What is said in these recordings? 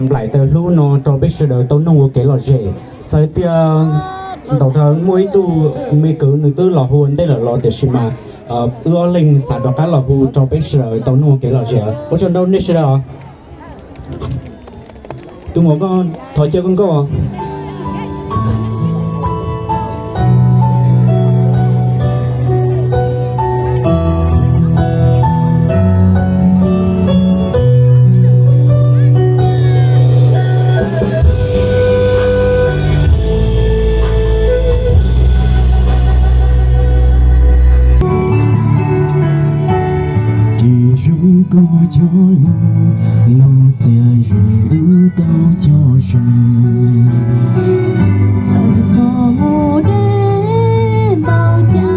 nplaim taws hlub no rau peb sawv daws tau noog ua kev lom zem. Xav tias ntau thawj muaj ib tug me kwv nws twb los hu ua ntej lawm los tiam sis mas wb ob leeg xav rov qab los hu rau peb sawv daws tau noog ua kev lom zem. Ua tsaug ntau nej sawv daws. Tus muam koj thov caw koj nkauj. Ces zoo koj cov lus, lus txiaj ntsim wb tau cog seem. Txawm koj mus deb npaum cas,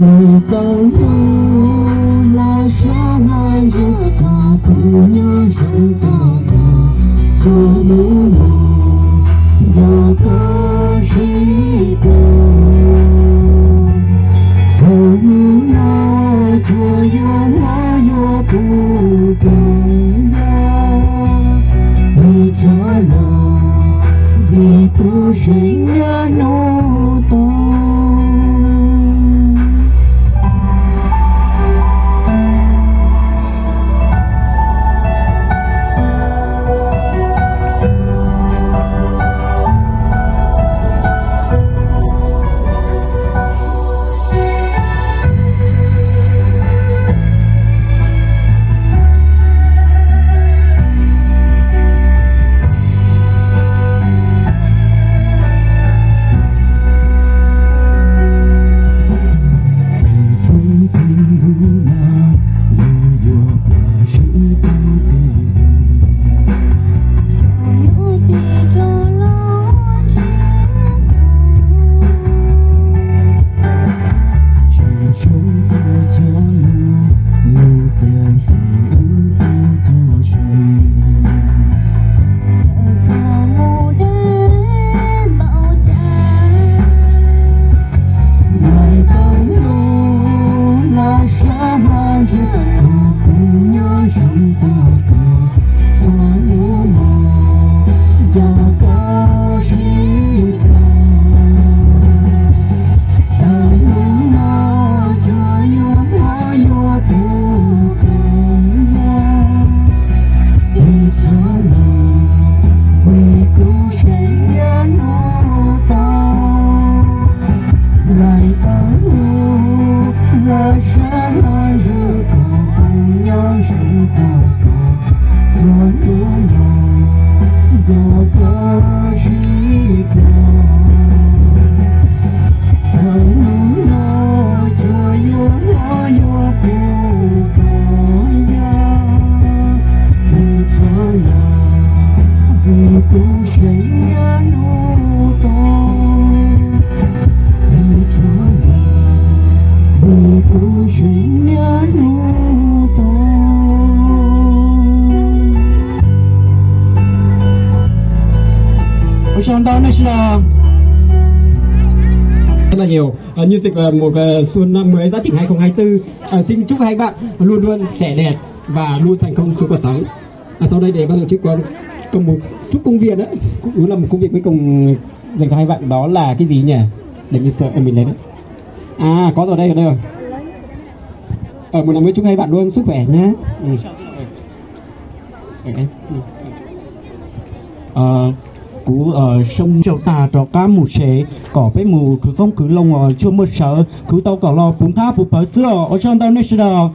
nws tau hlub los saib los ntsia koj puas nyob zoo tos koj txhua hnub no, nco koj sib pab. Txhua hnub no cuag yuav hlob yuav pub koj yog tus tshaj los vim kuv seem nyob hnub tod. Lawv tau hlub los saib los ntsia koj puas nyob zoo tos koj txhua hnub no, nco koj sib pab. Txhua hnub no cuag yuav hlob yuav pub koj yog tus tshaj los vim kuv seem nyob hnub tod. Lawv tau hlub los saib los ntsia koj puas nyob zoo tos koj txhua hnub no, nco koj sib pab. Txhua hnub no cuag yuav hlob yuav pub koj yog tus tshaj los vim kuv seem nyob hnub tod. Tus tshaj los vim kuv seem nyob hnub tod. Ua tsaug ntau nej sawv daws. Rất là nhiều. Ờ, như dịch, ờ, một, ờ, xuân, ờ, mới giáp Thìn hai không hai tư, ờ, xin chúc hai bạn luôn luôn trẻ đẹp và luôn thành công trong cuộc sống. À, sau đây để ban tổ chức có, có một chút công việc nữa, cũng là một công việc cuối cùng dành cho hai bạn, đó là cái gì nhỉ? Để mình sợ mình lấy đấy. À, có rồi đây, ở đây rồi. Ờ, một năm mới chúc hai bạn luôn sức khỏe nhé. Ừ. Kuv soj ntsuam tag rov qab mus tsev kom peb mus khwv qoob khwv loo os, tsuas muaj sawv khwv tau kom los puv nqab puv pawv xwb os. Ua tsaug ntau nej sawv daws.